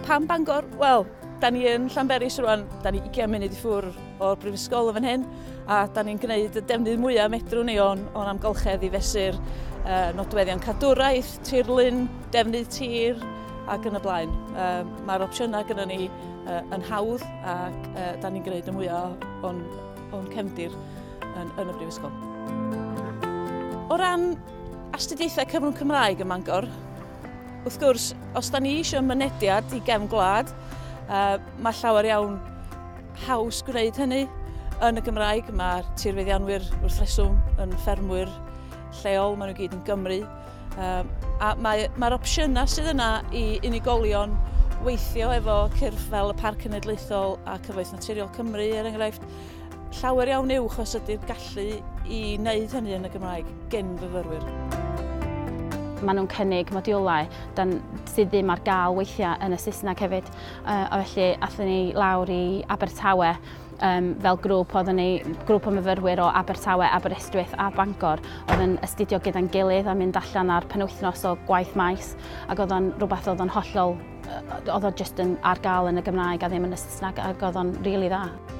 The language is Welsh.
Pam Bangor? Wel, da ni yn Llanberis rwan, da ni 20 munud i ffwrdd o'r brifysgol yn fan hyn, a da ni'n gwneud y defnydd mwyaf medrwn ni o'n, on amgylchedd i fesur nodweddion cadwraeth, tirlun, defnydd tir, ac yn y blaen. Mae'r opsiynau gyda ni yn hawdd ac da ni'n gwneud y mwyaf o'n, on cefndir yn, yn y brifysgol. O ran astudiaethau cyfrwng Cymraeg ym Mangor, wrth gwrs, os da ni eisiau mynediad i gefn gwlad, mae llawer iawn haws gwneud hynny yn y Gymraeg. Mae'r tirfeddianwyr wrth reswm yn ffermwyr lleol, maen nhw gyd yn Gymru. A mae'r mae opsiynau sydd yna i unigolion weithio efo cyrff fel y Parc Cenedlaethol a Cyfoeth Naturiol Cymru, er enghraifft, llawer iawn uwch os ydy'r gallu i wneud hynny yn y Gymraeg gen fyfyrwyr. Maen nhw'n cynnig modiwlau dan, sydd ddim ar gael weithiau yn y Saesneg hefyd. A felly athyn ni lawr i Abertawe fel grŵp, oedden ni grŵp o myfyrwyr o Abertawe, Aberystwyth a Bangor oedd yn astudio gyda'n gilydd a mynd allan ar penwythnos o gwaith maes ac oedd o'n rhywbeth oedd o'n hollol, oedd o just yn ar gael yn y Gymraeg a ddim yn y Saesneg ac oedd o'n rili really dda.